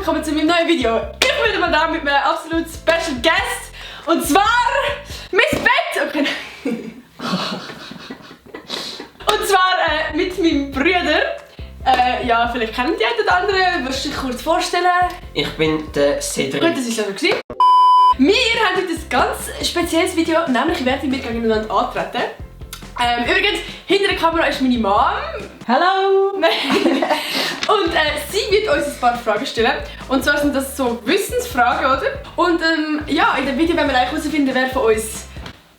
willkommen zu meinem neuen Video. Ich bin wieder mal da mit meinem absolut special Guest. Und zwar Miss Bett. Okay. Und zwar mit meinem Bruder. Ja, vielleicht kennen die einen oder anderen. Willst du dich kurz vorstellen? Ich bin der Cedric. Gut, das ist also gewesen. Wir haben heute ein ganz spezielles Video, nämlich werden wir gegeneinander antreten. Übrigens, hinter der Kamera ist meine Mom. Hallo! Und sie wird uns ein paar Fragen stellen. Und zwar sind das so Wissensfragen, oder? Und ja, in dem Video werden wir eigentlich herausfinden, wer von uns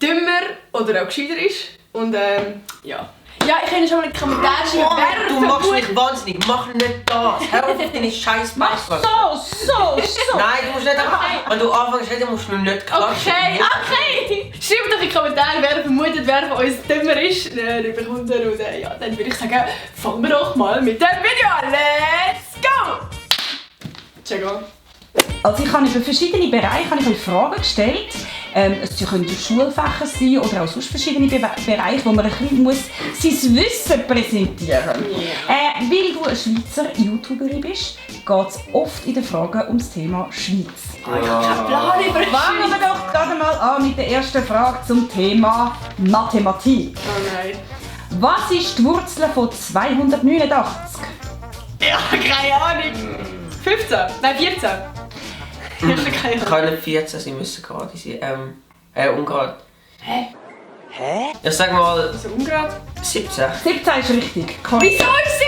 dümmer oder auch gescheiter ist. Und ja. Ja, ich kann schon mal in die Kommentare schreiben, wer Du machst mich wahnsinnig, mach nicht das! Hör auf deine scheiß Beißfrage! So! Nein, du musst nicht einfach... Wenn du anfängst reden, musst du nicht klatschen. Okay! Schreibt doch in die Kommentare, wer vermutet, wer von uns dümmer ist. Liebe Kunden, und ja, dann würde ich sagen, fangen wir doch mal mit dem Video an. Let's go! Ciao. Also ich habe über verschiedene Bereiche euch Fragen gestellt. Es können Schulfächer sein oder auch sonst verschiedene Bereiche, wo man ein bisschen sein Wissen präsentieren muss. Yeah. Weil du eine Schweizer YouTuberin bist, geht es oft in den Fragen um das Thema Schweiz. Ich habe keinen Plan über die Fangen wir doch gerade mal an mit der ersten Frage zum Thema Mathematik. Oh nein. Was ist die Wurzel von 289? Ja, keine Ahnung. 15? Nein, 14. Ich habe keine Ahnung. Kann nicht 14 sein, müssen gerade sein. Ungerade. Hä? Ich sag mal Wieso ungerade? 17. 17 ist richtig. Korrekt. Wieso ist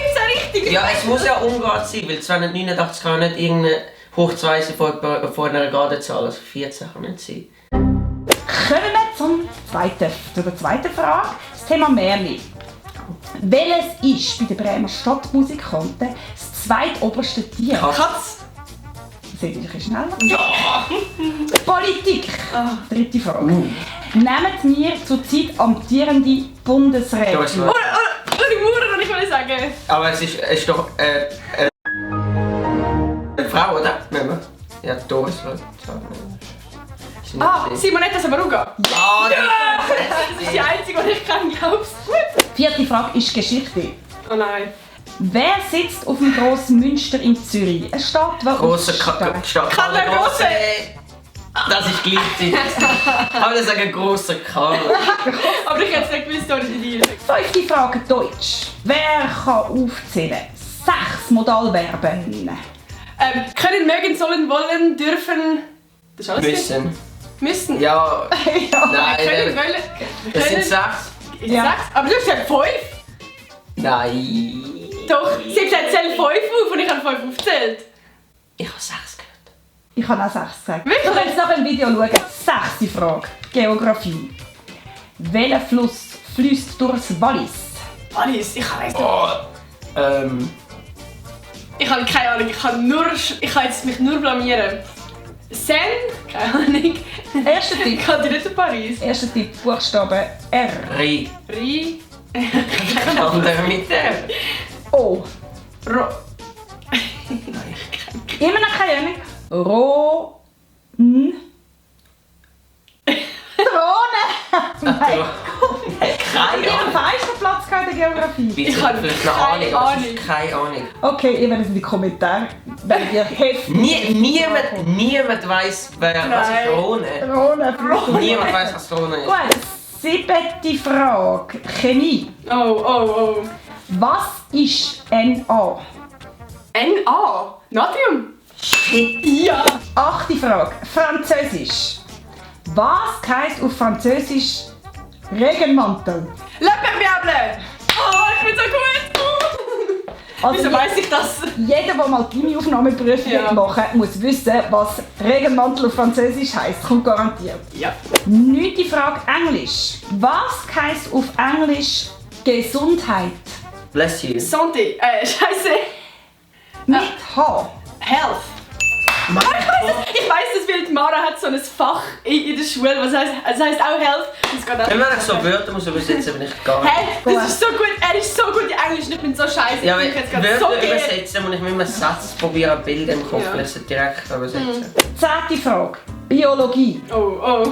17 richtig? Ja, es muss ja ungerade sein, weil 289 kann nicht irgendeine hoch 2 sein von einer geraden Zahl. Also 14 kann nicht sein. Kommen wir zu der zweiten Frage. Das Thema Märchen. Welches ist bei den Bremer Stadtmusikanten das zweitoberste Tier? Katz. Seht ihr ein bisschen schneller? Ja! Politik. Dritte Frage. Nehmt mir zurzeit amtierende Bundesrätin. Doris Oh, die Maurer, ich wollte sagen. Aber es ist doch eine Frau, oder? Nehmen wir. Ja, Doris würde ich sagen. Simonetta Sommaruga. Ja, Das ist die einzige, die ich kenne, glaubst du? Vierte Frage ist Geschichte. Oh nein. Wer sitzt auf dem Grossen Münster in Zürich? Eine Stadt, die Grosser Stadt. Karl der Große. Das ist gleichzeitig. Aber das sagen grosser Karl. Aber ich hätte es nicht gewusst, ohne die Deal. Fünfte Frage Deutsch. Wer kann aufzählen? 6 Modalverben. Können, mögen, sollen, wollen, dürfen. Das ist alles. Müssen. Müssen. Ja. Ja. Nein. Können, wollen. Das sind 6. Ja. 6. Aber du hast gesagt 5. Nein. Doch, sie hat gesagt, zähl 5 auf und ich habe 5 aufgezählt. Ich habe 6 gehört. Ich habe auch 6 gesagt. Wirklich? Du kannst nach dem Video schauen. 6. Frage. Geografie. Welcher Fluss fließt durchs Wallis? Wallis, ich weiß nicht. Oh. Ich habe keine Ahnung, ich kann jetzt mich nur blamieren. Sen? Keine Ahnung. Erster Ich Tipp. kann dir nicht zu Paris. Erster Tipp. Buchstabe R. Ri. Ri. Kann der mit der? O. Ro. Immer noch keine Ahnung. Ro. N. Drohne. Nein. Keine Ich habe Ahnung. auf ersten Platz gehabt in der Geografie. Ich habe habe vielleicht eine keine Ahnung, aber es Ahnung. ist keine Ahnung. Okay, ihr werdet in die Kommentare, wenn ihr heftig... Niemand weiss, was ist Nein. Rhone. Drohne. Niemand weiss, was Rhone ist. Gut, 7. Frage. Chemie. Oh. Was ist Na? NA. Natrium. Shit. Ja. 8. Frage. Französisch. Was heisst auf Französisch Regenmantel? Le Permeable. Oh, ich bin so gut. Also Wieso weiss ich das? jeder, der mal die Aufnahmeprüfung Ja. machen muss wissen, was Regenmantel auf Französisch heisst. Kommt garantiert. Ja. 9. Frage. Englisch. Was heisst auf Englisch Gesundheit? Bless you. Santé. Scheiße. Mit H. Health. Ich weiss das, weil die Mara hat so ein Fach in der Schule, was heisst, es heisst auch Health. Das geht auch. Wenn man so Wörter muss übersetzen, bin ich gar nicht. Hey, das ist so gut, er ist so gut in Englisch und ich bin so scheiße. Ja, Ich wenn bin jetzt gerade so Wörter geil. übersetzen, muss ich mit einem Satz probieren, Bilder im Kopf, Ja. vielleicht so direkt übersetzen. 10. Frage. Biologie. Oh.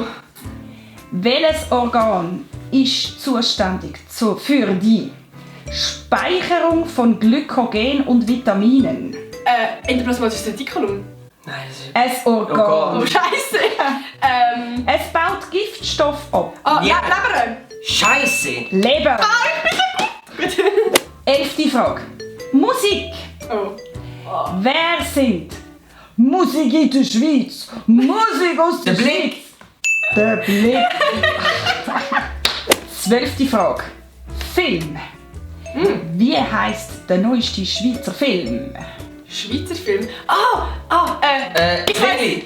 Welches Organ ist zuständig für die Speicherung von Glykogen und Vitaminen? in der Plasmatisch-Kolumne. Nein, das ist... Ein Organ. Oh, Scheiße. Es baut Giftstoff ab. Ja. Leber. Scheiße! Leber. Gut. 11. Frage. Musik. Oh. Wer singt Musik in der Schweiz? Musik aus der Der Blick. Schweiz. Der Blick. 12. Frage. Film. Wie heisst der neueste Schweizer Film? Schweizer Film. Ich will.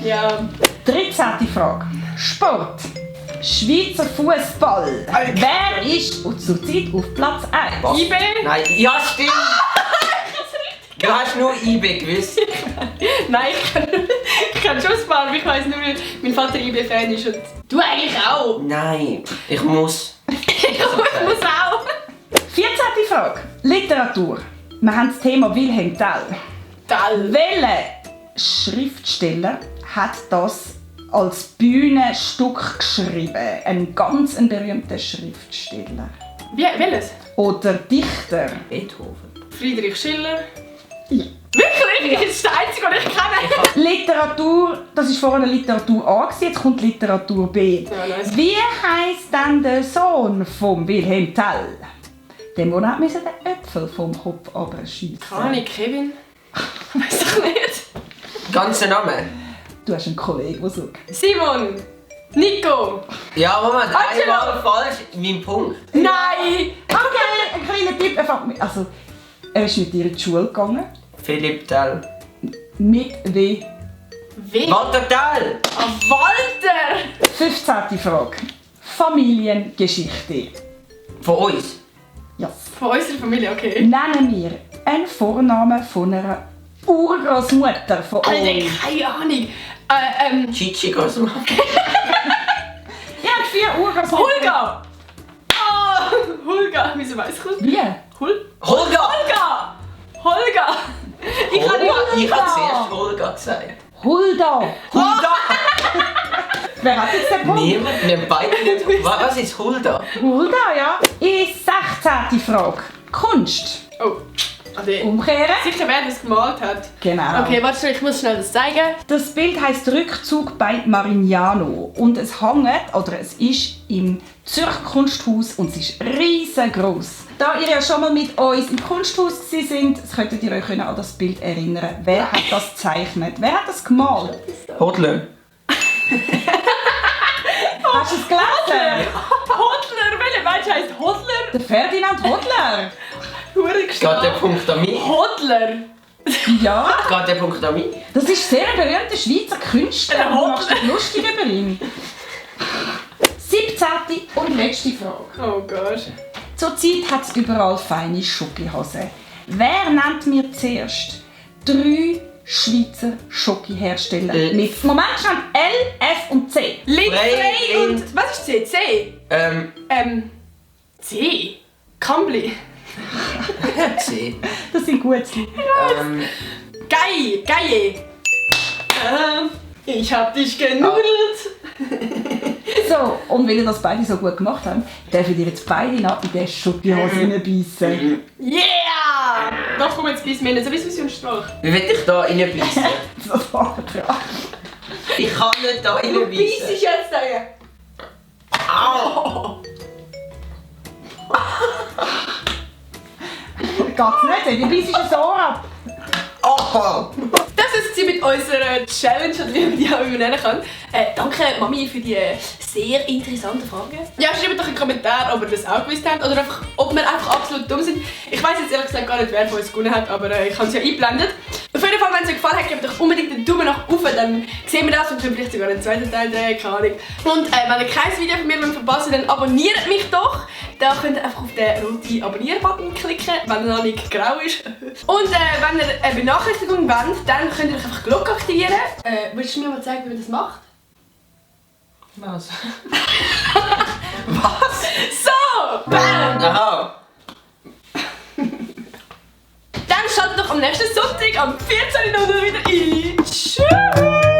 Ja. 13. Frage. Sport. Schweizer Fußball. Wer ist zurzeit auf Platz 1? IB. Nein, ja stimmt! Du hast nur IB gewusst. Nein, ich kann schon ein paar, aber ich weiss nur, weil mein Vater IB-Fan ist und du eigentlich auch. Nein, ich muss. Ich muss auch. 14. Frage. Literatur. Wir haben das Thema Wilhelm Tell. Tell. Welcher Schriftsteller hat das als Bühnenstück geschrieben? Ein ganz berühmter Schriftsteller. Welches? Oder Dichter. Beethoven. Friedrich Schiller. Ja. Wirklich? Das ist der einzige, den ich kenne. Literatur, das war vorhin Literatur A, jetzt kommt Literatur B. Ja, nice. Wie heisst denn der Sohn von Wilhelm Tell? Dem musste den Äpfel vom Kopf abschiessen. Keine Kevin. Weiß doch nicht. Ganzer Name? Du hast einen Kollegen, der sagt. Simon. Nico. Ja, Moment, Angelo. einmal falsch, mein Punkt. Nein. Okay, ein kleiner Tipp. Also, er ist mit ihr in die Schule gegangen. Philipp Tell. Mit W. Wen? Walter Tell! Walter. 15. Frage. Familiengeschichte. Von uns. Ja. Von unserer Familie, okay. Nennen wir einen Vornamen von einer Urgroßmutter von Alter, euch. keine Ahnung. Chichi Grossmann. Ihr habt 4 Urgroßmutter. Hulga. Hulga. Wieso weiss ich das? Wie? Holga! Holga. Ich kann Holga? nicht. Ich habe zuerst Holga gesagt. Hulda. Hulda! Wer hat jetzt den Punkt? Niemand, wir haben beide nicht. Was ist Hulda? Hulda, ja. Ist 16. Frage. Kunst. Oh. Ade. Umkehren. Sicher, wer das gemalt hat. Genau. Okay, warte schnell, ich muss schnell das zeigen. Das Bild heisst Rückzug bei Marignano und es hängt, oder es ist im Zürcher Kunsthaus und es ist riesengroß. Da ihr ja schon mal mit uns im Kunsthaus sind, könntet ihr euch an das Bild erinnern. Wer hat das gezeichnet? Wer hat das gemalt? Hodler. Hast du es gelesen? Hodler, welcher Mensch heisst Hodler? Der Ferdinand Hodler. Hure Geht der gestanden. Punkt an mich? Hodler. Ja, Geht der Punkt an mich? das ist sehr ein berühmter Schweizer Künstler. Der Du machst Hodler. dich lustig über ihn. 17. und letzte Frage. Oh Gott. Zurzeit hat es überall feine Schokihasen. Wer nennt mir zuerst 3 Schweizer Schokihersteller mit Moment schon L, F und C? Lind, Frey, Frey und... Lind. Was ist C? C? C? Kambli. C. Das sind Gutzli. Geie. Ich hab dich genudelt. So, und weil ihr das beide so gut gemacht habt, dürft ihr jetzt beide noch in den Schokihasen reinbeissen. Yeah! Doch, komm, jetzt beiß mir nicht. So wie so ein Strauch. Wie will ich da reinbeissen? Das war dran. Ich kann nicht da Beiß reinbeissen. ich jetzt da. Au! Geht's nicht? Ihr beißt ein Ohr ab. Oh! Das war mit unserer Challenge, oder wie man die auch immer nennen kann. Danke Mami für die sehr interessanten Fragen. Ja, schreibt doch einen Kommentar, ob ihr das auch gewusst habt oder einfach, ob wir einfach absolut dumm sind. Ich weiss jetzt ehrlich gesagt gar nicht, wer von uns gewonnen hat, aber ich habe es ja eingeblendet. Auf jeden Fall, wenn es euch gefallen hat, gebt doch unbedingt einen Daumen nach oben, dann sehen wir das und können vielleicht sogar einen zweiten Teil drehen, keine Ahnung. Und wenn ihr kein Video von mir verpassen wollt, dann abonniert mich doch. Da könnt ihr einfach auf den roten Abonnier-Button klicken, wenn er noch nicht grau ist. Und wenn ihr eine Benachrichtigung wollt, dann könnt ihr euch einfach die Glocke aktivieren. Willst du mir mal zeigen, wie man das macht? Was? Was? So! Bam! Aha! Dann schaltet doch am nächsten Sonntag am 14. Uhr wieder ein. Tschüss!